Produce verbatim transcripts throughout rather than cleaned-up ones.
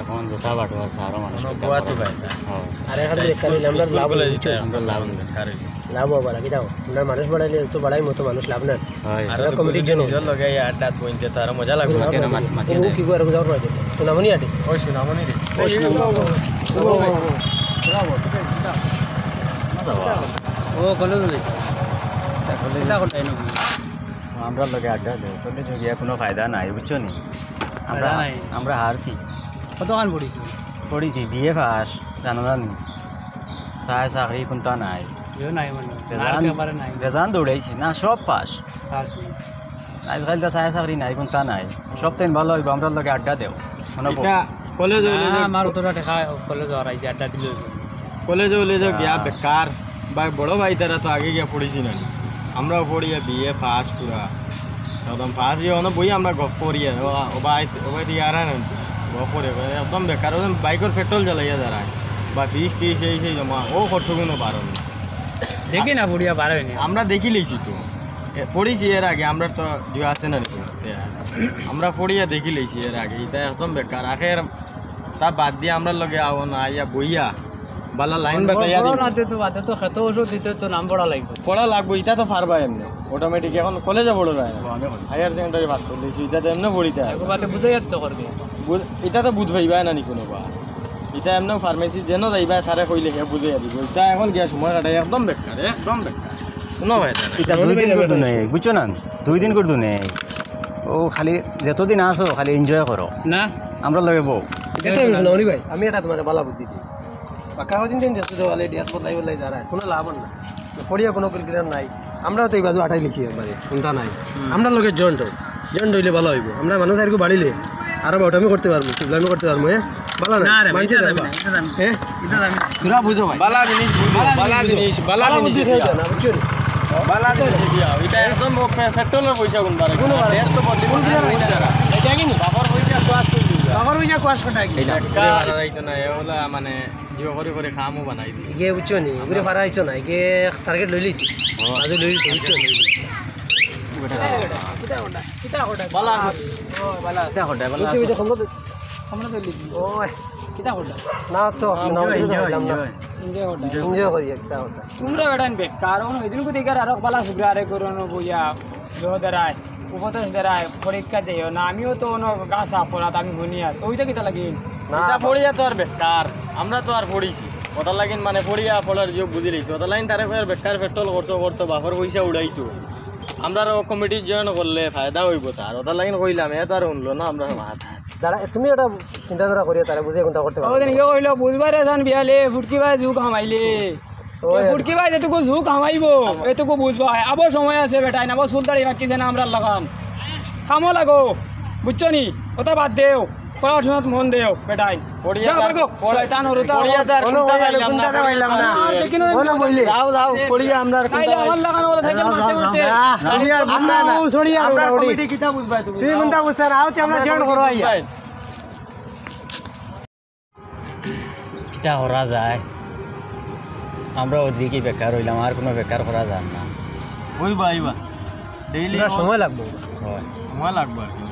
অখন যেতা বাটু আছে, আরো মানুষ কোনো বেকার বুয়া তো বাড়াইবো। ভাই না। হ্যাঁ। আরে, খালি স্কুল, বেকার অইলে আমরা স্কুল লাভ কলেজ হইতো। এটা আমরা লাভ অইতো। বেকার হইছে। লাভ অইবো না, কিতা? আমরা মানুষ বাড়াইলে তো বাড়াইমু তো মানুষ, লাভ নাই। হয়। আর আমরা তো কমিটির বুঝি জন্য। নিজর লগে এই আড্ডাত বইতে তো আরো মজা লাগবো। মাতে না, মাতে, মাতে ও না। কি করে যাওয়ার মাঝে? সোনামণি আড্ডে। ওই সোনামণি রে। ওই সোনামণি। ও, কলেজ হইলে। কলেজ। কিতা করতে এনে? আমরার লগে আড্ডা দেও, কলেজো গিয়া কোনো ফায়দা নাই, বুঝছো নি? আমরা, ফায়দা নাই। আমরা হারছি। কতখান পড়িছো? পড়িছি, বিএ পাস, জানো জানি। চায় চাকরি কোনটা নাই। কেউ নাই মানে। বেজান, আর একেবারে নাই। বেজান দৌড়াইছি, না, সব পাস। পাস নি। আজকাল তো চায় চাকরি নাই, কোনটা নাই। সব তাইন ভালা অইবো, আমরার লগে আড্ডা দেও। মনে পড়ে। ইটা কলেজ হইলে না, যে আমার অতটা টেকা কলেজ হরাইছে, আড্ডা দিলে হইবো। কলেজ হইলে যে গিয়া আচ্ছা। বেকার। ভাই, বড় ভাই তারা তো আগে গিয়া পড়িছি না। আমরাও পড়িয়া বিএ পাস পুরা। একদম পাস গিয়া অনো বই আমরা গপ করি আর, ও, ও ভাই, ও ভাই তুই আর আয় না। গপ করি, একদম বেকার, ওজন বাইকর পেট্রোল জ্বালাইয়া দাঁড়ায়। বা ফিস টিস এই সেই জমা, ও খরচ কোনো পারো না। দেখি না, পড়িয়া বার হয়নি। আমরা দেখি লইছি তো। এ, পড়িছি এর আগে, আমরা তো জিও আছে না নি? আমরা পড়িয়া দেখি লইছি এর আগে, ইটা একদম বেকার। আখের তা বাদ দিয়া আমরার লগে আও না, আইয়া বইয়া বালা লাইন বাতাইয়া পড়া দিন। না, তে তো বাদে তো খেত ওষুধ দিতে তো নাম পড়া লাগবে। পড়া লাগবো, ইটা তো পারবা এমনে, অটোমেটিক। এখন কলেজে পড়ো না, হায়ার সেকেন্ডারি পাস করে দিয়েছি, ইটা তো এমনে পড়িতে হয়। একটু বাদে বুঝাই তো করবে। বুঝ-, ইটা তো বুঝ পাইবা না নি কোনো বা। ইটা এমনে ফার্মেসি যেন যাইবা, স্যারে কইলে হে বুঝাইয়া দিব। ইটা এখন গিয়া সময় কাটাই, একদম বেকার, একদম বেকার। কোনো ফায়দা নাই। ইটা দুই দিন করে দুনে, বুঝছো না? দুই দিন করে দুনে। ও খালি যতদিন আসো, খালি এনজয় করো। না। আমরার লগে বউ। এটা আমি শুনাও নি ভাই, আমি এটা তোমার বালা বুদ্ধি দিই। বাক্কা কদিন দিন যাচ্ছে তো, খালি ড্রেস বদলাই বদলাই যারা, কোনো লাভ না। পড়িয়া কোনো ক্রিকেটার নাই। আমরাও তো এই বাজু আটাই লিখি একবারে, কোনটা নাই। আমরার লগে জয়েন্ট হও, জয়েন্ট হইলে বালা হইবো। আমরা মানুষ আর কি বাড়িলে আরো বাউটামি করতে পারবো, চুগলামি করতে পারবো, হ্যাঁ? বালা না, না রে, মানছে এটা না। যাবে না, এটা যাবে না। হ্যাঁ? এটা যাবে না। তোরা বুঝো ভাই। বালা জিনিস বুঝো, বালা জিনিস, বালা জিনিস দিয়া। না, বুঝছো নি? বালা জিনিস দিয়া। এটা একদম পে-, পেট্রোলের পয়সা গুনবার। কোনো বার দেশ তো বদলি কোন করতে দিনের হবে। পয়সা? এটা কি নি? বাবার পয়সা তো আসতে দিবে। বাবার পয়সা কোয়াশ কটা কি? এই না। বেকার আর এই তো না, এ হলো মানে জিও করে করে খামও বানাই দিই। ইগে বুঝছো নি? ইগুরে ফারা হইছো না, ইগে টার্গেট লই লিছি। ও। আগে লই লিছি, বুঝছো নি? কিতা করতা? কিতা করতা? বালা আছিস? ও, বালা আছি। কিতা করতা? বালা আছিস? ওই, কিতা করতা? না তো, না, enjoy, না, enjoy, না। Enjoy করতা। Enjoy করি, কিতা করতা? তোমরা বেটাইন বেকার, অনো এদিন কো দেখার আরো বালা সুগ্রা আরে করো না বইয়া, জো দাঁড়ায়, উপদেশ দাঁড়ায়, পরীক্ষা যাইও না, আমিও তো অনো গাছ আপরাত, আমি হুনিয়ার, তো ওইটা কিতা লাগি? না, ইটা পড়িয়া তো আর বেকার, আমরা তো আর পড়িছি, ওটা লাগিন মানে পড়িয়া পড়ার যোগ বুঝি লইছি, ওটা লাইন তারে কইয়ার বেকার পেট্রোল খরচ করতো, বাপর পয়সা উড়াইতো, আমরা আরো কমিটি জয়েন করলে ফায়দা হইবো তার, ওটা লাইন কইলাম, এ তো আর শুনলো না, আমরা মাত। তারা, তুমি এটা চিন্তাধারা করিয়া তারা বুঝে কোনটা করতে পারবে। ওদিন ইয়ে কইলো, বুঝবারে জান বিয়ালে, ফুটকি ভাই জুক হামাইলে। ওই এ ফুটকি ভাই যেটুকু জুক হামাইবো, এটুকু বুঝবা। আবার সময় আছে বেটাইন, আবার চুল দাড়ি বাকি যেন আমরার লাখান। কামো লাগো, বুঝছো নি? ওটা বাদ দেও, পড়াশোনাত মন দেও বেটাইন। পড়িয়া যাও, তার, ভাগো, পড়-, শয়তান হরুতা। পড়িয়া তার কোনো কোনটা বইলে পাইলাম না। কোনটা পাইলাম না। আর দেখি না, কোনো বইলে। যাও, যাও, পড়িয়া আমরা আর কোনটা তাইলে আমার পাইলাম। লাখান ওরা থাকে যাও, মারতে যাও, মারতে। যাও। তুমি আর বুঝতায় না। ও, ছড়িয়া আমরা ওরা ওরা। কমিটি কিতা বুঝবায় তুমি? তুমি কোনটা বুঝতায় না? আও, তে আমরা জয়েন করো আইয়া। কিতা করা যায়? আমরা ওদিকে বেকার হইলাম, আর কোনো বেকার করা যায় না। ওই বা, ওই বা। Daily পুরা ও- সময় লাগবো। হয়। সময় লাগবো আর কি।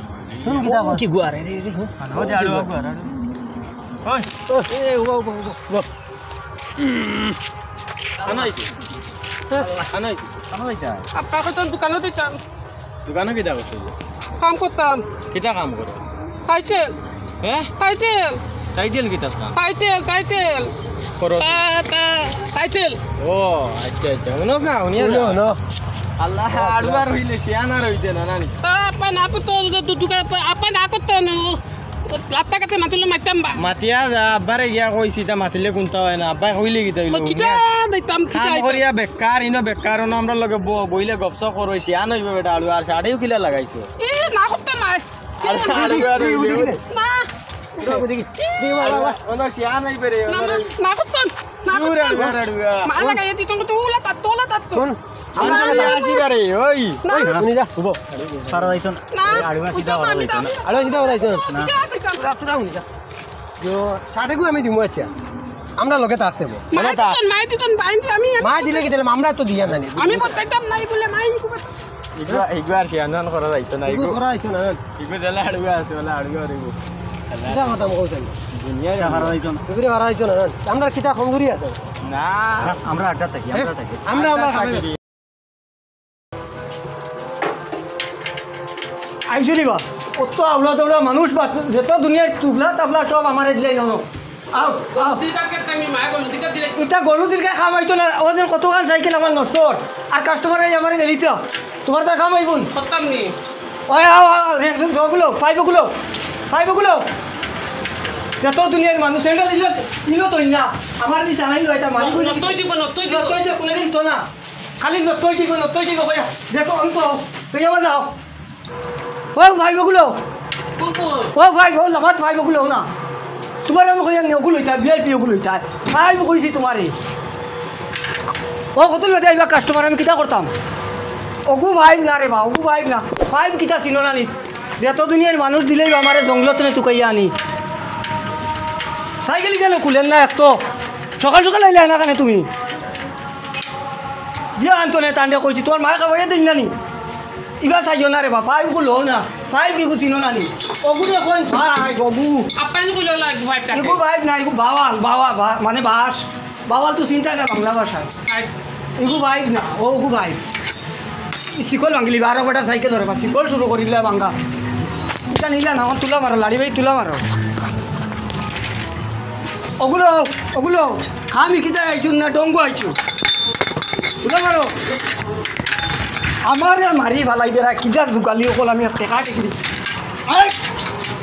তুমি কিতা ও, করো? কি গুয়ারে রে, রে, ও। মানে, ও যে আরো গুয়ারে। ওই। এ, উবা, উবা, উবা, উবা। খানা হইছে। খানা হইছে। খানা হইছে। আপা কইতাম দোকানো দিতাম। দোকানো কিতা করতে যে? কাম করতাম। কিতা কাম করো? টাইটেল। হ্যাঁ? টাইটেল। টাইটেল কিতা কাম? Title, title. করো। তা, তা, টাইটেল। ও, আচ্ছা, আচ্ছা। হুনো না, হুনিয়া হুনো, যাও। হুনো। আল্লাহ, আড়ুয়ার হইলে শিয়ানা রইতে না, নানি? তা আপা না করতো, দু-, দু-, দু-, আপা না করতো না। রাস্তাঘাটে মাতিলে মারতাম বা। মাতিয়া যা, আব্বারে গিয়া কইছি, তা মাতিলে কুন্তা হয় না। আব্বায় কইলে কিতা অইলো? ও, কিতা হুনিয়া? দিতাম, কিতা কাম দিতাম? করিয়া বেকার, ইনো বেকার, অনো আমরার লগে ব-, বইলে গপসপ করো, শিয়ান অইবে বেটা, আড়ুয়া আর শাড়িও কিলা লাগাইছো। এ, না করতাম না। আরে, আরে, আরে, আরে, আরে। না। উঠো, দেখি। দেখি, বাবা, বাবা। ওনার শিয়ান হইবে রে, না, ওনার না, না করতাম। না দূর করতাম। আড়ুয়া, আড়ুয়া। মা লাগাইয়া দিত, তো ওলা তাত, তো ওলা তাত। কোন? আমরা আরে, আরে, আসি রে, ওই। না। ওই, তুমি যা, উঠো। পারা যাইতো না। না, এই আড়ুয়া সিধা উঠতাম করা আমি যাইতো না। তো। আড়ুয়া সিধা করা যাইতো না। না। সিধা দিতাম। তোরা, তোরা উনি যা। ইয়ো, শার্টে গু আমি দিমু, আচ্ছা। আমরা লগে থাকতে হইব। মাই দিতন, মাই দিতন, বাইন দি আমি। মাই দিলে কি দিলাম? আমরা তো দিয়া না নি। আমি বলতাম নাই বলে মাই ইগু বল- ইগু, ইগু আর শিয়ান করা যাইতো না, ইগু ইগু। করা যাইতো না। ইগু দিলে আড়ুয়া আছে, বলে আড়ুয়া আর ইগু। কিতা মাতাম কও চাই? দুনিয়ার ইটা পারা যাইতো না। এগুরে পারা যাইতো না, না। আমরা কিতা কমজোরি আছে? না, আমরা আড্ডা থাকি, আমরা থাকি। আমরা, আমরা আড্ডা থাকি। আইছো নি বা? অত আউলা তাউলা মানুষ বা, যত দুনিয়ার তুবলা তাবলা সব আমারে দিলাই নন। আও, আও। দুইটা কে তুমি মায়া করো, দুইটা দিলে। ইটা গরু দিলকা কাম অইতো না, ওদের কতখান সাইকেল আমার নষ্ট অর। আর কাস্টমার আই আমারে নিলিতা। তোমার তা কাম অইবো নি? করতাম নি। ওই আও, আও, আও, একজন দোগুলো, ফাইভ ওগুলো, ফাইভ ওগুলো। যত দুনিয়ার মানুষ, এটা দিল, দিল তো না। আমার নি জানাই লয়, এটা মালিক হইলে নতই দিব, নতই দিব। নতই দিব, কোনোদিন তো না। খালি নতই দিব, নতই দিব কইয়া। দেখো, অন্ত, তুই আবার যাও। ও ফাইভ ওগুলো। কোন কোন? ও ফাইভ, ও লামাত ফাইভ ওগুলো না। তোমার আমি কইয়া নি, ওগুলো ইতা, ভি আই পি ওগুলো ইতা। ফাইভ কইছি তোমারে। ও কত লোক আইবা কাস্টমার, আমি কিতা করতাম? ওগু ফাইভ না রে বা, ওগু ফাইভ না। ফাইভ কিতা চিনো না নি? যত দুনিয়ার মানুষ দিলেই আমারে জঙ্গলত নে তুকাইয়া আনি। সাইকেল কেন খুলেন না এক তো? সকাল সকাল আইলে না কেন তুমি? বিয়া আনতো নে তান্ডে কইছি, তোমার মায়ে খাওয়াইয়া দিন না নি? ইবা চাইও না রে বা, ফাইভ গুলো না, ফাইভ ইগু চিনো না নি? ওগুরে কইন ফাইভ, ওগু। আপ্পাইন কইলো লাগবো ফাইভ টাকা। ইগু ফাইভ না, ইগু বাওয়াল, বাওয়া, বা-, মানে বাস। বাওয়াল তো চিন্তা না বাংলা ভাষায়। ফাইভ। ইগু ফাইভ না, ও ওগু ফাইভ। ই শিকল ভাঙিলি, বারো বেটা সাইকেল ধরে বা, শিকল শুরু করিলে ভাঙ্গা। ইটা নিলা না, তুলা মারো, লাড়ি ভাই তুলা মারো। ওগুলো, ওগুলো, আমি কিতা আইছু না ডঙ্গু আইছু? তুলা মারো। আমারে মারি ফালাই দেরা, কিতা দুগালি অকল আমি টেকা টেকি। আরে,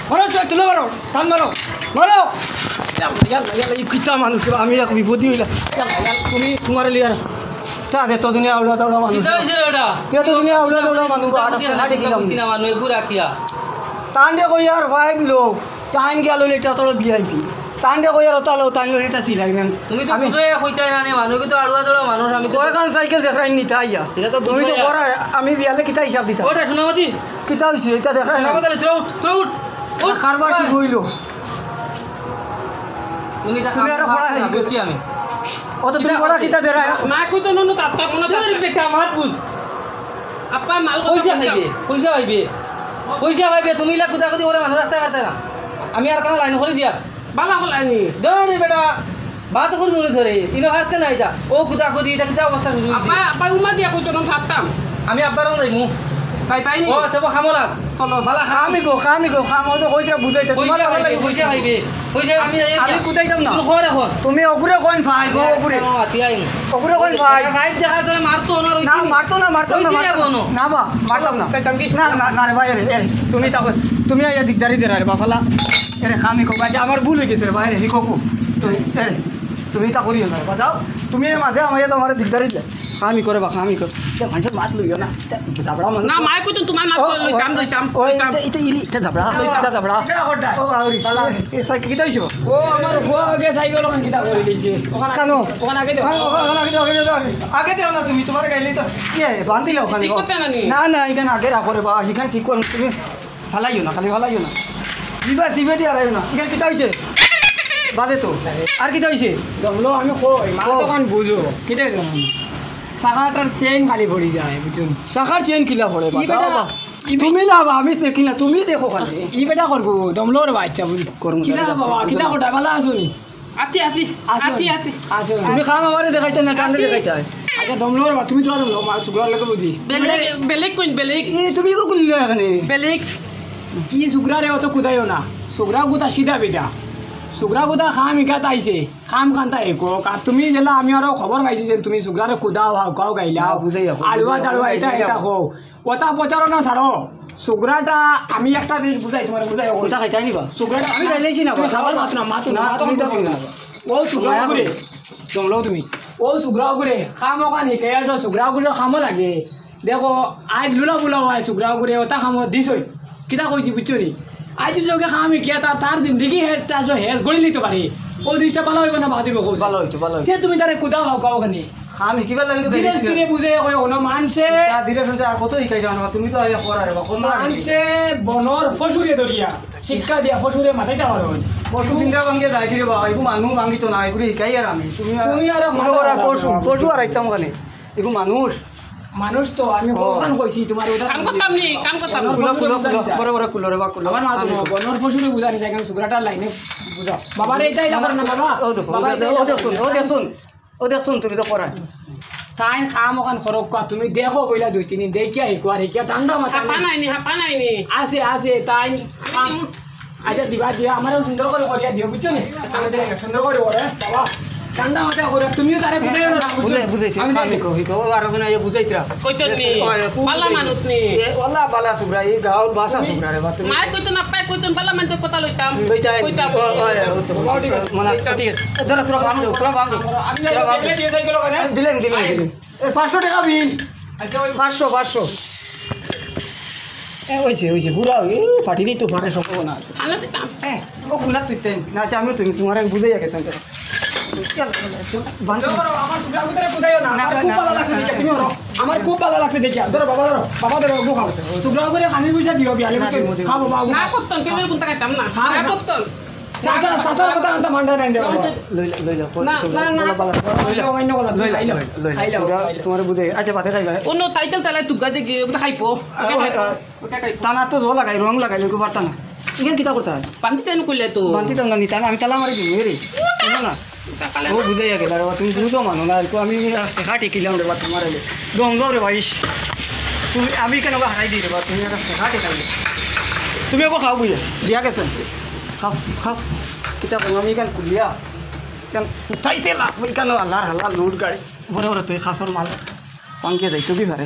মারো, চল, তুলা মারো, টান মারো, মারো। ইয়াল্লা, ইয়াল্লা, ইয়াল্লা, ই কিতা মানুষ, আমি এক বিপদী অইলাম। ইয়াল্লা, ইয়াল্লা, তুমি, তোমারে লিয়ার। তা দে তো দুনিয়া আউলা তাউলা মানুষ। কিতা হইছে রে বেটা? কে তো দুনিয়া আউলা তাউলা মানুষ, কিতা আর হইছে? হাঁটি কিতা বুঝছি না মানুষ, এগুরা কিয়া? তান্ডে কই আর ফাইভ লোক। তাইন গেল এটা তোর ভি আই পি। তান্ডে কই আর তাহলে তাইন লই এটা সিলাই নেন। তুমি তো আমি বুঝাইয়া কইতায় না নে, মানুষ তো আড়ুয়া দড়া মানুষ, আমি তো কয়খান সাইকেল দেখরাইন নিতা আইয়া। এটা তো তুমি তো বুঝাইয়া। করা, আমি বিয়ালে কিতা হিসাব দিতা? ওটা সোনামতি। কিতা হইছে? এটা দেখরাইন না। সোনামতি, চলো উঠ, চলো উঠ। উঠ। কারবার ঠিক হইলো। তুমি এটা তুমি আরো খারাপ করা না, হইছে। বুঝছি আমি। ও তো তুমি কিতা করা হইছে? কিতা দেরায়? মা কই তো ননু তাত্তা মনে তোর বেটা মাত বুঝ। আপা মাল কত পয়সা কম খাইবে, দাম? পয়সা খাইবে। পয়সা খাইবে, তুমি ইলা কুদাকুদি করে মানুষ রাখতে পারতে না। আমি আর কোনো লাইন করে দিয়া। বালা বালা নি। ধরে বেটা, বাত করে মনে ধরে, ইনো হারতে নাই যা। ও কুদাকুদি, এটা কিতা অবস্থা শুরু হইছে? আপা, আপা উমা দিয়া কইতো না থাকতাম। আমি আব্বার ওখানে যাইমু। তাই পাইনি? ও, তবে খামো না। চলো। বালা খাম। আমি গো, আমি গো, খাম, ও তো কইতরা বুঝাইতে, তোমার পয়সা বালা খাইবে, লাগে পয়সা খাইবে। কইছে আমি যাই আমি না। কুদাইতাম না। তুমি খবর এখন। তুমি ওগুরে কইন ভাই, গো, ওগুরে। কেন আতি আইন? ওগুরে কইন ভাই। ভাই দেখা ধরে মারতো না, না, মারতো না, মারতাম না, ওই যে মারতাম না। বনো। না বা, মারতাম না। কইতাম কি? না, না, না রে ভাই, এরে, এরে, তুমি তা কই, তুমি আইয়া দিকদারি দেরা রে বাফালা। এরে খামি কো, ভাই, আমার ভুল হয়ে গেছে রে ভাই, রে, হিকো কো। তুমি, এরে, তুমি তা করিও না রে, বাজাও। তুমি এ মাঝে আমার, তোমার দিকদারি দিলে। খামি করে বা, খামি করে। এ মানুষের মাত লইও না। জাবড়া মানুষ। না, মায়ে কইতো তোমার মাত লইতাম, লইতাম, ওই, লইতাম। এটা, এটা ইলি, এটা জাবড়া, এটা জাবড়া। এটা হঠাৎ। ও, আউরি। বালা। এ, এ, সাইকেল কিতা হইছে? ও, আমার বউ আগে সাইকেল ওখান কিতা করে দিছে। ওখানে কেন? ওখানে আগে দেও। আ, ওখানে আগে দেও, আগে দেও, আগে। আগে দেও না তুমি, তোমার গাইলে তো। ইয়ে, বান্ধিলে ওখানে। ঠিক করতে না নি? না, না, এখানে আগে রাখো রে বাবা, এখানে ঠিক করো তুমি। ফালাইও না, খালি ফালাইও না। জিবা, জিবা দিয়ে আড়াইও না। এখানে কিতা হইছে? বাদে তো। আর কিতা হইছে? দমলো আমি কই, মা কও। তখন বুঝো। কিতা হইছে? চাকাটার চেইন খালি পড়ি যায়, বুঝছো? চাকার চেইন কিলা পড়ে? ই বাবা, বেটা, বাবা। ই বে- তুমি না, বাবা, আমি দেখি না, তুমি দেখো খালি। ই বেটা করবো, দমলোর বাচ্চা বুঝি। করবো, কিতা দেখো, বাবা, দেখো। কিতা কোটা, ভালা আছো নি? আতি, আতি, আছো আতি, নি? আতি। আছো নি? তুমি খাম আমারে দেখাইতে না, কান্দে আতি। দেখাইতে হয়। আচ্ছা, দমলোর বা, তুমি তো দমলো, মা, সুগ্রার লগে বুঝি। বেলেগ, বেলেগ কইন, বেলেগ। এ, তুমি ইগু খুললে এখানে। বেলেগ। ই সুগ্রারে অত কুদাইও না। সুগ্রা কুদা সিধা বিধা। সুগ্রা কুদা খাম ইকাত আইছে। খাম কান্তা এক হোক। আর তুমি যেলা আমি আরো খবর পাইছি যে তুমি সুগ্রারে কুদাও, হাউকাও গাইলাও। না, বুঝাইয়া কও, আলুয়া বুঝাইয়া দালুয়া কও, এটা, বুঝাইয়া এটা কও। কও। ওটা প্রচারণা ছাড়ো। সুগ্রাটা আমি একটা জিনিস বুঝাই, তোমার বুঝাই হোক। ওটা খাইতে আইনি বা? সুগ্রাটা আমি গাইলেছি না তুমি বা। খাবার মাত না, মাত না, না, মাত তুমি না। তো খাইবে না। ও সুগ্রা মায়া করে। করো। জমলো তুমি। ও সুগ্রা করে। খাম ওখানে কে আসো, সুগ্রা করে খামো লাগে। দেখো, আজ লুলা বুলা হয়, সুগ্রা করে, ওটা খামো দিছই। কিতা কইছি, বুঝছো নি? আজ যদি ওকে খাম হিকিয়া তার, তার জিন্দেগি হে, তা সে হে গড়ি নিতে পারে। ও জিনিসটা ভালা হইবো না, বাদ হইবো, কও। ভালা হইতো, ভালা হইতো। যে তুমি তারে কুদাও, হাউকাও ওখানে। খাম হিকিবার লাগি তো ধীরে গেছি। ধীরে বুঝে, ওই হনো মানষে। তা ধীরে সুস্থে আর কত হিকাই যাও না, তুমি তো আইয়া করারে বা, কোন মানষে বনর পশুরে ধরিয়া, শিক্ষা দিয়া পশুরে মাতাইতা পারো। পশু তিনটা ভাঙ্গে যায় কি রে বাবা, এগু মানু ভাঙ্গিতো না, এগুরে হিকাই আর আমি। তুমি আর তুমি আর মনে করো মাথা পশু, খারাপ। পশু আর আইতাম ওখানে। এগু মানুষ। মানুষ তো আমি ও। কখন কইছি তোমার ওটা কাম করতাম নি, কাম করতাম। বনর খুলো, পশুরে খুলো, বুঝানি খুলো, যায়। বড় বড় খুলো রে বা, খুলো। আমার মা তো আমি বনর পশুরে বুঝানি যায়, কিন্তু সুগ্রাটার লাইনে বুঝাও। বাবারে এটা ইলা করে না, বাবা। ও দেখো, বাবা, ও এটা দেখো, ও ইলা দেখো, করে। ও দেখো, ও দেখো, তুমি তো করায়। তাইন কাম ওখান করো, কা, তুমি দেখো বইলা দুই তিন দিন, দেখিয়া হিকো, আর হিকিয়া ঠান্ডা মাথা হাপা নাই নি, হাপা নাই নি। আছে, আছে, তাইন আমি কাম। আচ্ছা, দিবা, দিবা, আমারেও সুন্দর করে করিয়া দিও, বুঝছো নি? আমি দেখে সুন্দর করে করে, বাবা, ঠান্ডা মাথায় করে, তুমিও তারে বুঝাইও না, বুঝছো? বুঝাই, বুঝাইছি, আমি আমি দেখি। কই, কই, ও আর ওখানে আইয়া বুঝাইতরা। কইতো নি? ওই, ও বালা বুঝাই। মানুষ নি? এ, ওলা বালা সুগ্রা, এই গাঁওর বাসা তুমি সুগ্রা রে, বা তুমি। মায় কইতো না, পায় কইতো না, বালা মানুষ কথা লইতাম। লইতাই। কইতাম। ও, ও, ও, তো, বাবা, ঠিক আছে। মানে, লইতাম। ঠিক আছে। এ, ধরো, তোরা বান্ধো, তোরা বান্ধো। আমি তোরা বান্ধো। দিলে দিয়ে যাই গেলো কেন? আরে, দিলেন, দিলেন, আরে। দিলেন। এ, পাঁচশো টাকা বিল। আচ্ছা, ওই পাঁচশো, পাঁচশো। এ, অইছে, অইছে, পুরা, এ, ফাটি দিতে পারে, সম্ভাবনা আছে। খানা দিতাম। এ, ও কুলার তুই টেন। না, আচ্ছা, আমিও তুমি, তোমার আমি বুঝাই গেছি। বান্ধো। চলো, আমার সুগ্রা ভিতরে বুঝাইও না। না, আমার না, খুব না, ভালো না, লাগছে না, দেখে, না। তুমি ওরো। আমার খুব ভালো লাগছে দেখে। ধরো, বাবা, ধরো। বাবা, ধরো, ওগুলো খাও। সুগ্রা করে খানির পয়সা দিও, বিয়ালে না, বুঝতে। দিব, দিব। খাও, বাবা, ওগুলো। না করতাম, কেউ কোনটা খাইতাম না। খাও। না করতাম। চাচা, চাচার কথা আনতে মান্ডা নাই রে, বাবা। লইলা, লইলা, না, সুগ্রা, না, না। বালা, বালা, লইলা। অমান্য করো, লইলা, খাইলাও। লইলা, লইলা। খাইলাও, সুগ্রা, খাইলাও। তোমার বুঝে, আচ্ছা, ভাতে খাইবা। অন্য সাইকেল চালায় তুগা দেখি, ওটা খাইবো। আ, ওটা খাইবো। আ, টানা তো জল লাগাই, রং লাগাই, লোকে পারতা না। ইখান কিতা করতা? বান্তি টান করলে তো। বান্তি টান না নিতা না, আমি তালা মারি দিমু, এ রে। না। না, না। তা পালে ও না। বুঝাইয়া গেল, আরে বা, তুমি বুঝো মানো না, আর কো আমি আর টেকা টেকিলাম রে বা, তোমার আগে। দম দাও রে বা, ইস। তুমি, আমি কেন বা হারাই দিই রে বা, তুমি আর টেকা টেকাইলে। তুমি ওকে খাও বুঝে, দিয়া গেছো। খাও, খাও। কিতা করো, আমি এখান খুলিয়া। এখান ফুটাইতে লাগবো, এখানে আল্লাহর হাল্লা লোড গাড়ি। বড় বড় তুই খাসর মাল। পাঙ্কে যাইতো কি পারে?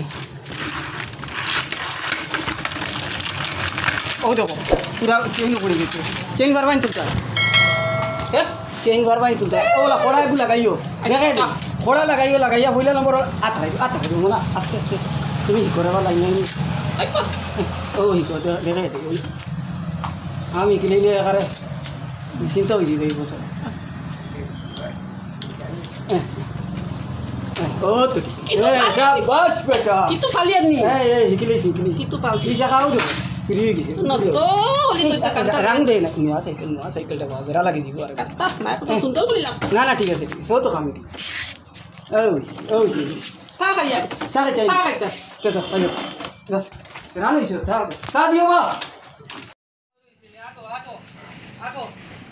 ও দেখো, পুরা চেইন উপরে গেছে। চেইন বারবার তুলতে হয়। হ্যাঁ? চেইন বারবার তুলতে হয়। ওলা খড়া একটু লাগাইও। দেখে দে। খড়া লাগাইও, লাগাইয়া পয়লা নম্বর আত হারাইও, আত হারাইও, না, আস্তে আস্তে। তুমি হি করে বা লাইন লাইন। আইপা। ও হি করে, দেখে দে, ওই। আমি কিনে নিয়ে একারে চিন্তা হয়ে যাবে এই বছর। ও তো কি? কিতু এ, পালি আনি? শাবাশ বেটা। কিতু পালি আনি? এ, এ, হিকিলি, হিকিলি। কিতু পালি? এই জায়গা আরো দেখো। ফিরিয়ে গেছে। না তো, হলি তো এই, কান্তা রাং দে না, তুমি আছে, তুমি আছে, সাইকেলটা বাবা, বেড়া লাগিয়ে দিব আর। কান্তা, না, কত সুন্দর করে লাগছে। না, না, ঠিক আছে, ঠিক আছে। ও তো কাম ঠিক আছে। ও, ও, সে। তা খাইয়া। চা খাইতে আই। তা খাইতে আই। তা, তা, খাইতে আই। তা। রান হইছে, তা, তা দিও বা। আগো, আগো, আগো,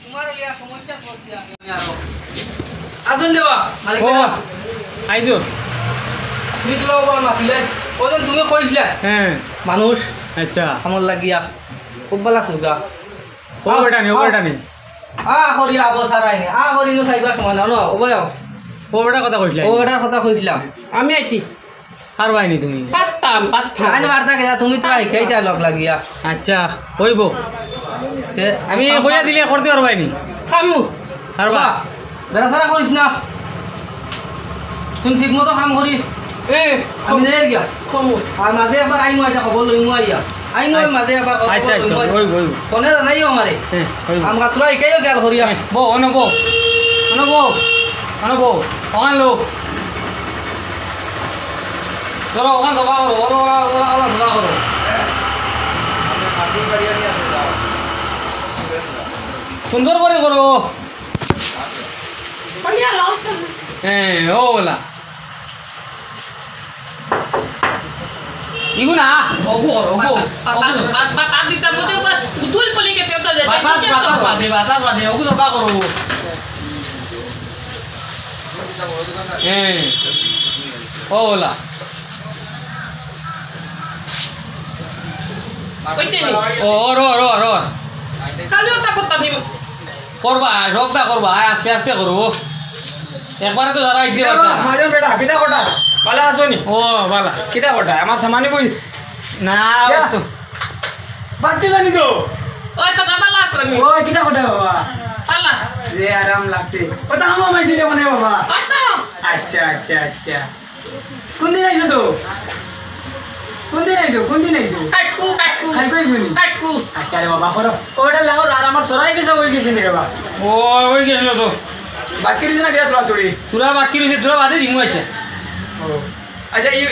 তোমার লইয়া সমস্যা করছি আমি আরো। আজন দেবা, মালিক ও, দেবা। আইছো। তুমি তো বাবা মাতিলে, ওজন তুমি কইছিলা। হ্যাঁ। মানুষ। আচ্ছা। আমার লাগিয়া। খুব ভালো লাগছে ওটা। ও বেটা নি, ও বেটা নি। আ, করিয়া আবো সারাই নি। আ, করি নো সাইবার সময় না, নো, ও ভাই। ও বেটা কথা কইছিলা। ও বেটার কথা কইছিলাম। আমি আইতি। পারবায় নি তুমি? পারতাম, পারতাম। আইন বার্তা কে যা, তুমি তো আই, কেইটা লগ লাগিয়া। আচ্ছা, কইবো। তে আমি কইয়া দিলে করতে পারবায় নি? খামু। পারবা? বাবা, বেড়াছাড়া করিস না। তুই ঠিক মতো কাম করিস। এ, আমি যাই গিয়া। খামু। আর মাঝে একবার আইমু আইয়া খবর লইমু আইয়া। আইমু আই-, মাঝে একবার খবর আচ্ছা, আচ্ছা, লইমু আইয়া। ওই, ওই। ফোনে জানাইও আমারে। এ, ওই। আমরা তোরা একাইও খেয়াল করিয়া। এ, বো, অনো বো। অনো বো। অনো বো। অখান লো। ধরো, ওখান জমা করো, ওখান, ওখান, ওখান, ওখান জমা করো। সুন্দর করে করো। হ্যাঁ, ও ওলা। ইগু না, ওগু, ওগু। বাতাস, বাতাস বাদে, বাতাস বাদে, ওগু তো বা করো। হ্যাঁ। ও ওলা। কইতে নি? ও, র, র, র। খালি ওটা করতাম নি। করবা, সবটা করবা, আয় আস্তে আস্তে করো। একবারে তো যারা আইতে পারতা না। মাজন বেটা, কিতা কটা? ভালা আছো নি? ও, ভালা। কিতা কটা? আমার সামানি কই? না, ইয়া। ওই তো। বাদ দিলা নি তো? ওই তো, ভালা আছো নি? ওই, কিতা কটা বাবা? ভালা। যে আরাম লাগছে। ওটা আমার মাইছিল মনে বাবা। ওই তো। আচ্ছা, আচ্ছা, আচ্ছা। কোন দিন আইছো তো? কোন দিন আইছো? কোন দিন আইছো? কাটকু, কাটকু। খাই কই শুনি? কাটকু। আচ্ছা রে বাবা, করো। ওটা লাগাও, আর আমার সরাই গেছে, ওই গেছে রে বাবা। ও, ওই গেছিল তো। বাকি রয়েছে না কিরা তোরা তোরে? তোরা বাকি রয়েছে, তোরা বাদে দিমু আচ্ছা। ও। আচ্ছা, এই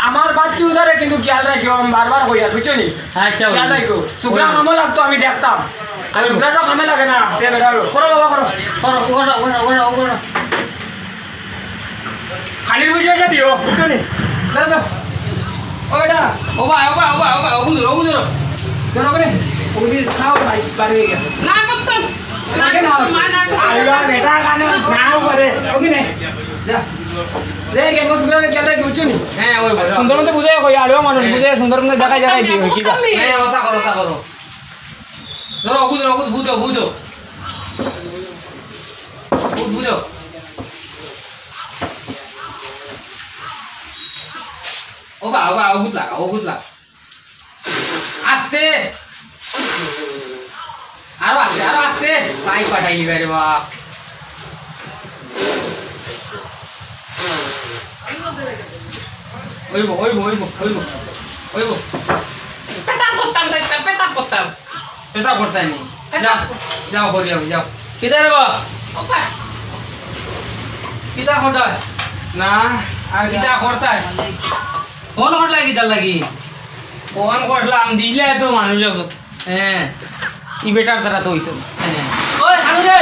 আমার বাদ দিয়ে উধারে কিন্তু খেয়াল রাখিও, আমি বারবার কই আর, বুঝছো নি? আচ্ছা, খেয়াল ওই। রাখিও। শুক্রা ওই। কামো লাগতো, আমি দেখতাম। আর ওই। শুক্রা তো কামে লাগে না, তে বেড়াও। করো বাবা, করো। করো, করো, করো, করো, করো। খানির পয়সা একটা দিও, বুঝছো নি? দাঁড়া, দাঁড়া। ও বেটা। ও ভাই, ও ভাই, ও ভাই, ও ভাই, ওগু ধরো, ওগু ধরো। ধরো করে। ওগু দিয়ে ছাও ভাই, বাড়ি হয়ে গেছে। না করতাম। না আগে না। করতাম, মা না করতাম। আরে বাবা, বেটা, কানে না করে। ওগু নে। যা। দেখ, এমন সুন্দর করে খেলটা কি বুঝছো নি? হ্যাঁ, ওই বলে। সুন্দর মতো বুঝাই কই, আড়ুয়া মানুষ হ্যাঁ। বুঝাই সুন্দর মতো দেখাই দেখাই দিও, কি যা? করতাম নি? হ্যাঁ, ওটা করো, ওটা করো। ধরো, ওগু ধরো, ওগু বুঝো, বুঝো। ওগু বুঝো। ও বা, ও বা, ওগুত লাগা, ওগুত লাগা। আস্তে। আরো আস্তে, আরো আস্তে। পাই পাঠাইলি রে বাপ। ওইব, ওইব, ওইব, ওইব, ওইব। পেতাম করতাম, দেখতাম, পেতাম করতাম। পেতাম করতাম নি? পেতাম যাও, করতাম। যাও, করি যাও, যাও। কিতা রে বা? ওপা। কিতা করতায়? না, আর কিতা করতায়? ফোন করলা কিতার লাগি? ফোন করলাম, দিলে তো মানুষ আছো। হ্যাঁ। ই বেটার দ্বারা তো হইতো না। হ্যাঁ। ওই, হানু রে।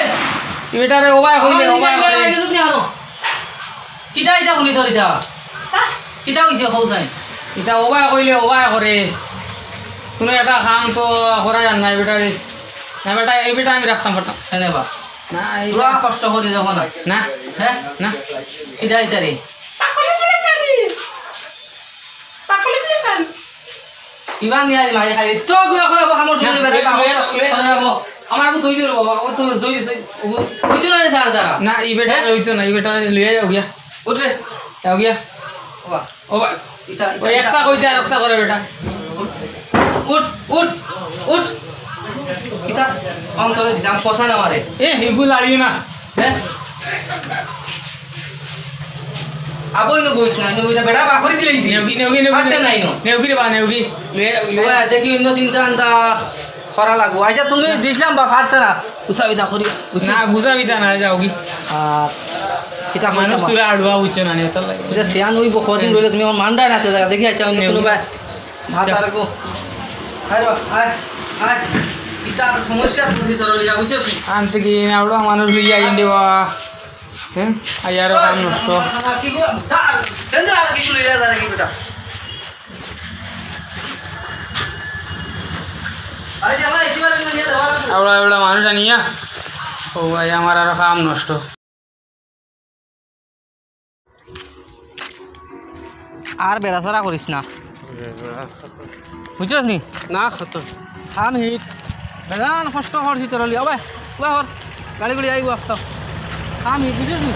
ই বেটারে ওবায় কইলে, ওবায় কইলে। কিতা ইতা হুনি তোর ইতা? কিতা হইছে, কও তাই? ইতা ওবায় কইলে, ওবায় করে। কোনো একটা কাম তো করা যায় না, ই বেটারে। না বেটা, ই বেটা আমি রাখতাম পারতাম। হ্যাঁ রে বা। না, এই পুরা কষ্ট করি যখন। না। হ্যাঁ? না। কিতা ইতা রে? পাকলে দিয়ে খান। ইমান নিয়ে আজ মারি খাই। তো গুলো করে খামোশ না, করে বেটা, লইয়া, লইয়া, লইয়া। করে রাখো। আমার তো দই দিল বাবা, ও তো দই দিছে। ও, ওই তো না রে, দাঁড়া, দাঁড়া। না, ই বেটা হ্যাঁ? ওই তো না, ই বেটা লইয়া যাও গিয়া। উঠ রে। যাও গিয়া। বাবা। ও বা, ইতা, ইতা, ওই ইতা। একটা কইতে আর একটা করে বেটা। উঠ, উঠ, উঠ। ইতা অন্তরে দিতাম, পচা না মারে। এ, ইগু লাড়িও না। হ্যাঁ? আবো ইনো বইস না, ইনো বইস না, বেটা বাকরি দিলাইছি। নেওগি, নেওগি, নেওগি, পারতে নেওগি। নাই ইনো। নেওগি রে বা, নেওগি। লইয়া, লইয়া। ওই, দেখি ইনো চিন্তা আনতা করা লাগবো। আচ্ছা, তুমি দিছিলাম বা পারছে না। গুছাবিতা করি, গুছি। না, গুছাবিতা না, যাওগি। আর কিতা মানুষ কইতাম? তোরা আড়ুয়া বুঝছো না, নেতার লাগে। এটা শিয়ান হইব, কদিন হ্যাঁ। রইলে তুমি আমার মান্ডায় না, তো দেখি, আচ্ছা, অন্য নেওগি। কোনো বা-, ভাত যা। আর রাখবো। আয় রে বা, আয়, আয়। কিতা সমস্যা তুমি ভিতরে লইয়া, বুঝছো? আনতে কি না, আড়ুয়া মানুষ লইয়া আইন দেবা। হ্যাঁ? আই আরো কাম নষ্ট। এবলা, এবলা মানুষ আনিয়া। ও ভাই, আমার আরো কাম নষ্ট। আর বেড়াছাড়া করিস না। বুঝছস নি? না, কত? কাম হিট। বেজান কষ্ট করছি তোর লিয়া। ওবায়, ওবায় হর। গাড়ি গুড়ি আইব আসতো। কাম হিট, বুঝছস নি?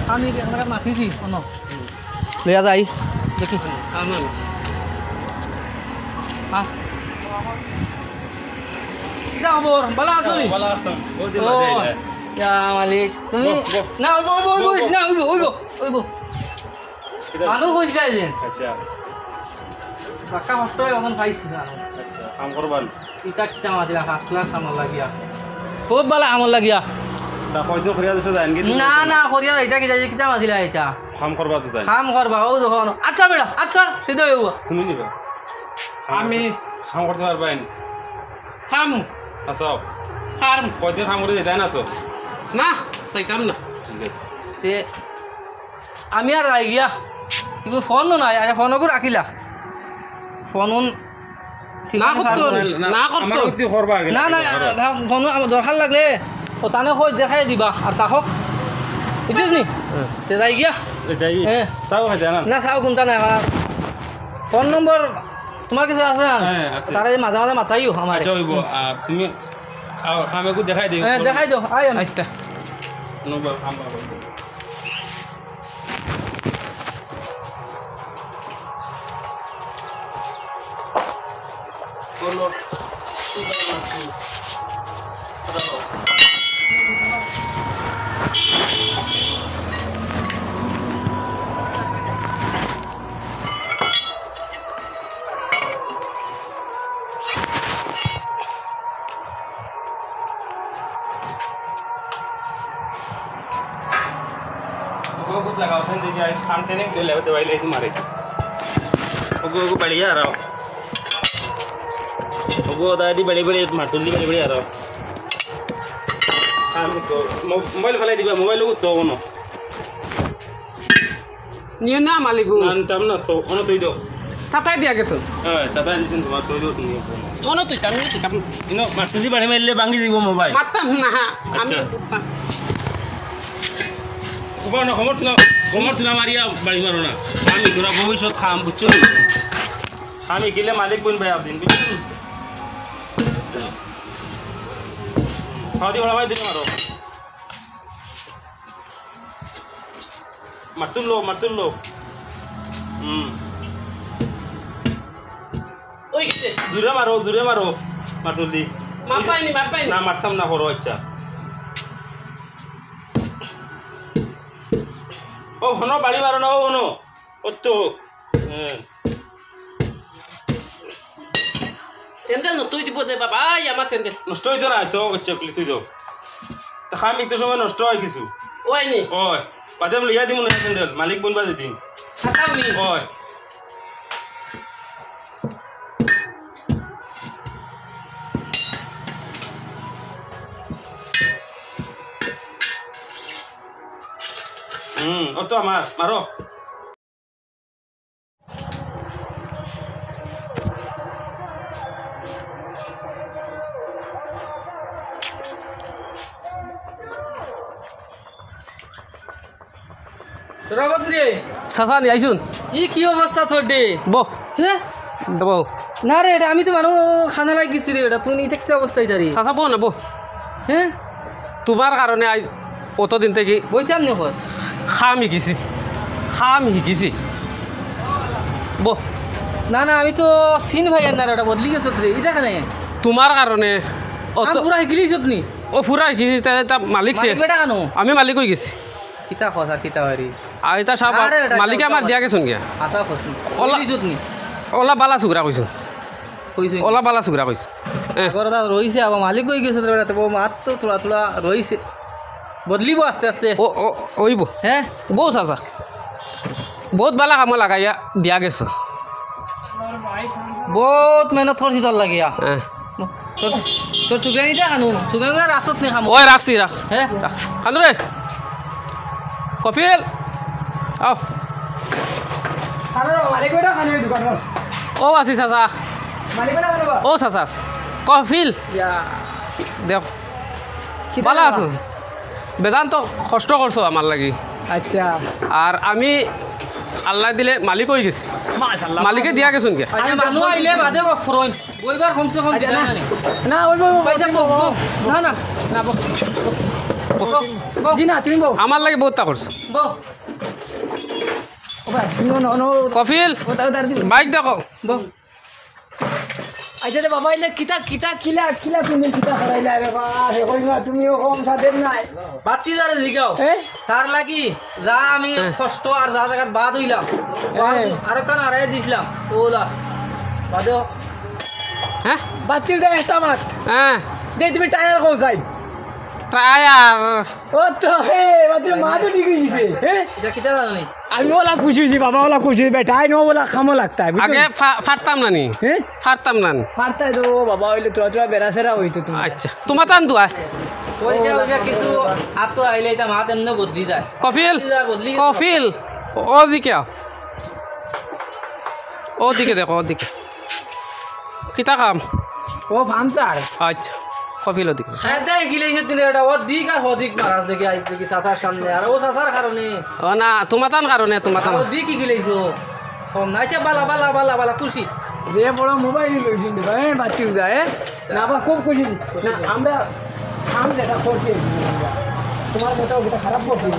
কাম হিট, আমরা মাতিছি, কোনো। লইয়া যাই, দেখি। আমার। হ্যাঁ। কিতা খবর? ভালা আছো নি? ভালা আছো। বহুত দিন ও, বাদে আইলা। ইয়া মালিক, তুমি বহ, বহ। না, ওইব, ওইব, ওইব, বহ, বহ। না, ওইব, ওইব, ওইব। কিতা? মানুষ কই যায় যে? আচ্ছা। বাক্কা কষ্ট হয়, অখন পাইছি না। আচ্ছা, কাম করবা নি? ইটা কিতা মাতিলা, first class কামর লাগিয়া। খুব ভালা কামর লাগিয়া। তা কয়দিন করিয়া দিছো, যাইন কি? না, না, করিয়া যাইতা কিতা, কিতা মাতিলা ইটা? কাম করবা তো যাইন। কাম করবা, ও দেখো। আচ্ছা বেটা, আচ্ছা, সিধা হইব। তুমি নিবা? আমি কাম করতে পারবা নি? কাম। আচ্ছা। কাম। কয়দিন কাম করে যাইতা না তো? না, যাইতাম না। ঠিক আছে। তে আমি আর যাই গিয়া। কিন্তু ফোনও নাই, আরে ফোন ওগু রাখিলা। ফোন উন ঠিক না আছে, করতো, না, না, না করতো। আমার বুদ্ধি করবা আগে, না, না, করবা। না, ফোন আমার দরকার লাগলে ও তানে কই দেখাই দিবা, আর তা হোক। বুঝছিস নি? হ্যাঁ। তে যাই গিয়া। এ, যাই। হ্যাঁ। চাও খাইতা না? না, চাও কোনটা নাই, আমার ফোন নম্বর তোমার কাছে আছে না? হ্যাঁ, আছে। তারা যে মাঝে মাঝে মাতাইও আমার। আচ্ছা, হইব। আর তুমি, আও, আমি একটু দেখাই দিই। হ্যাঁ, দেখাই দাও, আয় আমি। আচ্ছা। নম্বর, নাম্বার বলতে। ওগো খুব লাগাও, সেন দেখি আই থাম টেনে কেউ লেবে দেবাই লেই মারে। ওগো, ওগো বাড়িয়া আরাও। ওগো দাদি বাড়ি বাড়ি মারতুলি বাড়ি বাড়ি আরাও। আমি তো মো-, মোবাইল ফেলাই দিবা, মোবাইল তো কোনো। নিও না মালিকু। না, নিতাম না তো, অনো থই দেও। তাতাই দিয়া গেতো। হ্যাঁ, তাতাই দিছেন তোমার, থই দেও তুমি। অনো থইতাম, অনো থইতাম। ইনো, মারতুদি বাড়ি মারলে ভাঙি দিব মোবাইল। মারতাম না, আমি আচ্ছা। উঠতাম। উবা না, খবর তুলা, খবর তুলা মারিয়া বাড়ি মারো না। আমি তোরা ভবিষ্যৎ খাম, বুঝছো নি? আমি গেলে মালিক বইন ভাই আপনি, বুঝছো নি? খাওয়া দিয়ে ভাই দিলে মারো। মারতুল্লো, মারতুল্লো। হুম। ওই গেছে। জুরে মারো, জুরে মারো। মারতুল দি। মাপ পাইনি, মাপ পাইনি। না, মারতাম না, করো, আচ্ছা। ও, হনো, বাড়ি মারো না, ও, হনো। ও তো, হ্যাঁ। স্যান্ডেল নষ্ট হয়ে দিব দে বাবা, এই আমার স্যান্ডেল। নষ্ট হইতো না, তো হচ্ছে, তুই তো। তা খাম একটু সময় নষ্ট হয় কিছু। ওই নি। ওই, বাদে আমি লইয়া দিব না স্যান্ডেল, মালিক বইন বাদে দিন। খাতাও নি। ওই। হুম, ও তো আমার, মারো। তোরা বদলি। চাচা নি আইছুন। ই কি অবস্থা তোর দে? বহ। হে? বহ। না রে, এটা আমি তো মানু খানা লাগি গেছি রে, এটা তুই নিতে কি অবস্থা ইতারি? চাচা বহ না, বহ। হে? তোমার কারণে আজ অতদিন থেকে বইতাম নি কই? খাম হিকিছি, খাম হিকিছি। বহ। না, না, আমি তো চিন ভাই আর না রে, এটা বদলি গেছত রে, ই দেখা নাই। তোমার কারণে অত আম পুরা হিকিলি ইছত নি? ও পুরা হিকিছি, তা, তা মালিক মালিক শেষ। বেটা কেন? আমি মালিক হয়ে গেছি। কিতা কথা, কিতা বাড়ি? আর এটা সব আরে, এটা মালিকে তো আমার কথা। দিয়া গেছুন গিয়া। আচ্ছা, কইছি। ওলা বদলি ইছত নি? ওলা বালা সুগরা কইছো। কইছে। ওলা বালা সুগরা কইছে। এ। আগর দা রইছে, আবার মালিক হয়ে গেছে, তো বেটা, তো মাত তো থোড়া থোড়া রইছে। বদলিব আস্তে আস্তে। ও, ও, ওইব। হ্যাঁ? বউ চাচা। বহুত বালা কামো লাগাইয়া দিয়া গেছো। বহুত মেহনত করছি তোর লাগিয়া। হ্যাঁ। তোর, তোর সুগ্রানি দে কানু। সুগ্রানি দে রাখছত নি কামো? ওই রাখছি, রাখছি। হ্যাঁ? রাখ। কানু রে। কপিল। আও। কানু রে, মালিক বেটা কানু এই দোকান। ও আছি চাচা। মালিক বেটা কানু বা? ও চাচা আছি। কপিল। ইয়া। দেখ। কিতা বালা বা? আছো? বেদান্ত কষ্ট করছো আমার লাগি। আচ্ছা। আর আমি আল্লাহ দিলে মালিক হয়ে গেছি। মাশাআল্লাহ। মালিকে দিয়া গেছুন কে? আচ্ছা, মানু আইলে বাদে গফরইন। বইবার কমসে কম আচ্ছা, দিলা না। না নি? না, ওই বউ, বউ, পয়সা বউ, বউ, বউ। বউ। না, না। না, বউ। বউ। বউ। জি না, তুমি বউ। আমার লাগি বহুতটা করছো। বউ। ও ভাই, no, no, no। কফিল, ওটা, ওটা আর দিন। মাইক দেখো। বউ। আচ্ছা রে বাবা, ইলে কিতা, কিতা, কিলা, কিলা তুমি কিতা হারাইলা রে বা? হে কই না, তুমিও কম সাদের নাই। বাতিজারে জিগাও। এ? তার লাগি যা আমি হ্যাঁ। কষ্ট আর যা জাগাত বাদ হইলাম, হ্যাঁ। আর কান হারাই দিছিলাম, ওলা। বাদেও। হ্যাঁ? বাতিজার একটা মাত। হ্যাঁ। দে তুমি টায়ার কোন সাইড? টায়ার। ও তো হে, বাদে মা তো ঠিক হয়ে গেছে। হ্যাঁ? এটা কিতা জানো নি? আমি ওলা খুশি হয়েছি বাবা, ওলা খুশি হয়েছি বেটা, আই নো ওলা খামো লাগতা, বুঝছো? আগে ফা-, ফারতাম না নি? হ্যাঁ? ফারতাম না নি? ফারতাই তো বাবা, হইলে তোরা তোরা বেড়া সেরা হইতো তুমি। আচ্ছা, তোমার তান দুয়া। ওই যে, ওই যে কিছু আতো আইলে এটা মাত এমনে বদলি যায়। কফিল, বদলি যায়, বদলি যায়। কফিল, ওদিকে আও। ওদিকে দেখো, ওদিকে। কিতা কাম? ও পাংচার। আচ্ছা, কফিল ওদিকে। খাইতে গিলে ইনো দিলে এটা ওদিক আর ওদিক মারাজ দেখি আইজ দেখি চাচার সামনে। আর ও চাচার কারণে। ও না, তোমাতান কারণে, তোমাতান। আর ওদিক কি গিলেইছো? কম না। আচ্ছা, বালা, বালা, বালা, বালা, খুশি। যে বড় মোবাইল লইছেন রে ভাই, বাচ্চু যায়, এ? না, বা খুব খুশি। না, আমরা, আমরা যেটা করছি, তোমার মতো ওটা খারাপ করছি।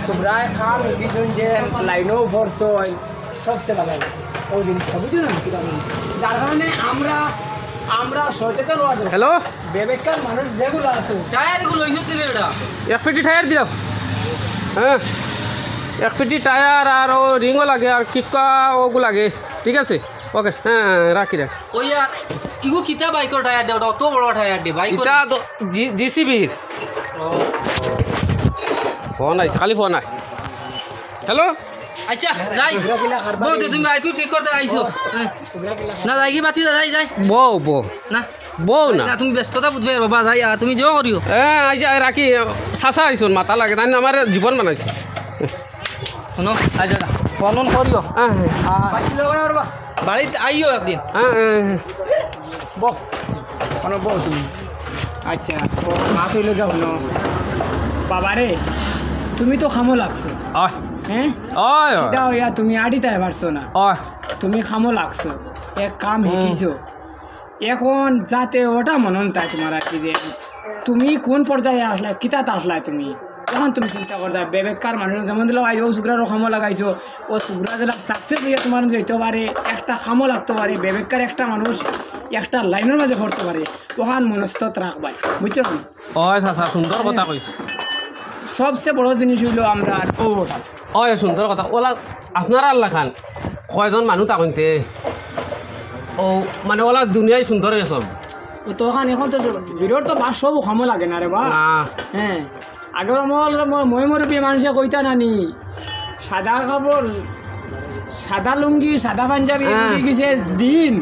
তোমরা কাম এগিয়ে যে লাইনও ভরছো, সবচেয়ে ভালো হয়েছে। ওই জিনিসটা বুঝো না, কিতা বলি? যার কারণে আমরা, আমরা সচেতন হওয়া দরকার। হ্যালো? বেবেকার মানুষ যেগুলো আছে। টায়ার এগুলো ওই সত্যি রে বেটা। এক ফিটি টায়ার দিলাম। হ্যাঁ। এক ফিটি টায়ার আর ও রিংও লাগে আর কিক্কা ওগু লাগে। ঠিক আছে? ওকে, হ্যাঁ, রাখি, রাখি। ওই আর ইগু কিতা বাইকর টায়ার দে, ওটা অত বড় টায়ার দে, বাইকর। ইটা তো জি-, জিসিবির। ও। ফোন আইছে, খালি ফোন আয়। হ্যালো? আচ্ছা, যাই। বউ, তে তুমি বাইক ঠিক করতে আইছো। হ্যাঁ। না, যাই কি বাতি দা, যাই, যাই। বউ, বউ। না। বউ না। না, তুমি ব্যস্ততা বুঝবে বাবা, যাই, আর তুমি যেও করিও। হ্যাঁ, আইসা, রাখি, চাচা আইসুন, মাথা লাগে, তাই না আমার জীবন বানাইছে। হুনো, আচ্ছা, আচ্ছা। ফোন অন করিও। হ্যাঁ, হ্যাঁ। আর বাড়িত আইও একদিন। হ্যাঁ, হ্যাঁ, হ্যাঁ। বহ, কোনো বহ তুমি। আচ্ছা, ও মাত অইলো গিয়া হুনো। বাবারে, তুমি তো খামো লাগছো। অয়। হ্যাঁ? অয়, অয়। সিধা অইয়া তুমি আড়িত আইয়া পারছো না। অয়। তুমি খামো লাগছো। এক কাম হুম। হিকিছো। এখন যাতে ওটা মনন তাই তোমার আর কি যে তুমি কোন পর্যায়ে আসলায়, কিতাত আসলায় তুমি। তখন তুমি চিন্তা করতায়, বেবেককার মানুষ যেমন দিলাও আইজ ও শুক্রারও খামো লাগাইছো, ও শুক্রা যেটা সাকসেস অইয়া তোমার যাইতে পারে, একটা খামো লাগতে পারে, বেবেককার একটা মানুষ একটা লাইনর মাঝে পড়তে পারে, ওখান মনস্থত রাখবায়, বুঝছো না? অয় চাচা, সুন্দর কথা কইছ। সবচেয়ে বড় জিনিস অইলো আমরার ও ওটা। অয় সুন্দর কথা। ওলা আপনারার লাখান কয়জন মানুষ থাকইনতে? ও, মানে ওলা দুনিয়াই সুন্দর অইগেছে। ও তো ওখান এখন তো ভিড়র তো বাস সব খামো লাগে না রে বা। না। হ্যাঁ। আগর আমল ম-, ময় মুরব্বি মানষে কইতা নানি, সাদা কাপড়, সাদা লুঙ্গি, সাদা পাঞ্জাবি হ্যাঁ। উঠি গেছে দিন,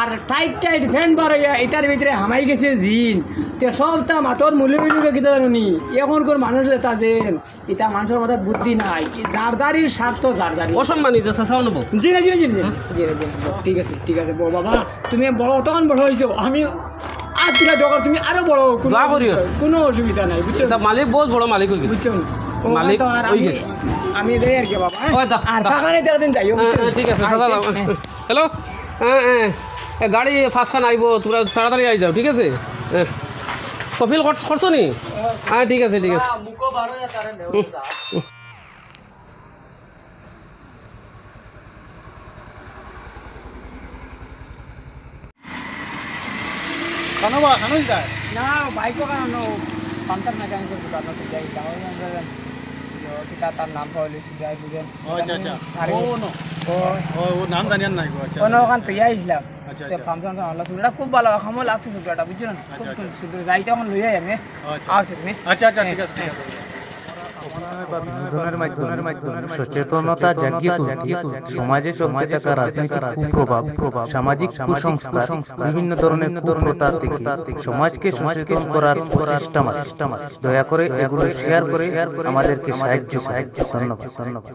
আর টাইট টাইট প্যান্ট বার অইয়া ইটার ভিতরে হামাই গেছে জিন। তে সবতা মাতর মুলে অইলো গি কিতা জানো নি? এখনকার মানুষ যেতা যেন, ইতা মানষর মাথাত বুদ্ধি নাই। ই যার যারির স্বার্থ যার যারি। অসম্মানী যে চাচা অনুভব। জি না, জি না, জি না, জি না। জি না, জি না। ঠিক আছে, ঠিক আছে। বউ বাবা, তুমি বড়, অতখান বড় অইছো। আমি আর তুলা দরকার, তুমি আরো বড় অও, কোনো দোয়া করিও। অসুবিধা, কোনো অসুবিধা নাই, বুঝছো? ইতা মালিক বহুত বড় মালিক অই গেছে। বুঝছো? ও মালিক তো আর অই আমি, গেছে। আমি যাই আর কি বাবা, হ্যাঁ? ওই দা, আর দা। ফাঁকা নাই তো একদিন যাইও, হ্যাঁ, বুঝছো? হ্যাঁ, ঠিক আছে, হ্যাঁ, চাচা যাও। হ্যাঁ। হ্যালো? হ্যাঁ, হ্যাঁ। এ, গাড়ি পাঁচখান আইবো, তোমরা তাড়াতাড়ি আই যাও, ঠিক আছে? হ্যাঁ। কফিল কর-, করছো নি? হ্যাঁ, ঠিক আছে, ঠিক আছে। হুম, হুম। কানো বা, কানো যায়? না, বাইকও কানো, পাংচার মেকানিকের দোকানো তো যাই, তাও আমরা জানি। ইয়ো, কিতা তার নাম পাওয়া লইছি, যাই বুঝেন। ও, আচ্ছা, আচ্ছা। আরে, ও, নো। ও, ও, ও নাম জানিয়ার নাই গো, আচ্ছা, কোনো আচ্ছা। ওখান তো ইয়া ইসলাম। আচ্ছা, তো আচ্ছা। ফাংশন তো আল্লাহ, শুক্রাটা খুব ভালো, খামো লাগছে শুক্রাটা, বুঝছো না? আচ্ছা, খুব আচ্ছা। সুন্দর। যাইতে এখন লইয়াই আমি। আচ্ছা। আচ্ছা, তুমি? আচ্ছা, আচ্ছা, হ্যাঁ, ঠিক আছে, ঠিক হ্যাঁ। আছে। বিনোদনের মাধ্যমে, মাধ্যমে সচেতনতা জাগিয়ে তুলতে, সমাজে চলতে থাকা রাজনৈতিক কুপ্রভাব, সামাজিক কুসংস্কার, বিভিন্ন ধরনের কুপ্রথা থেকে সমাজকে সচেতন করার প্রচেষ্টা মাত্র। দয়া করে এগুলো শেয়ার করে আমাদেরকে সাহায্য করুন। ধন্যবাদ।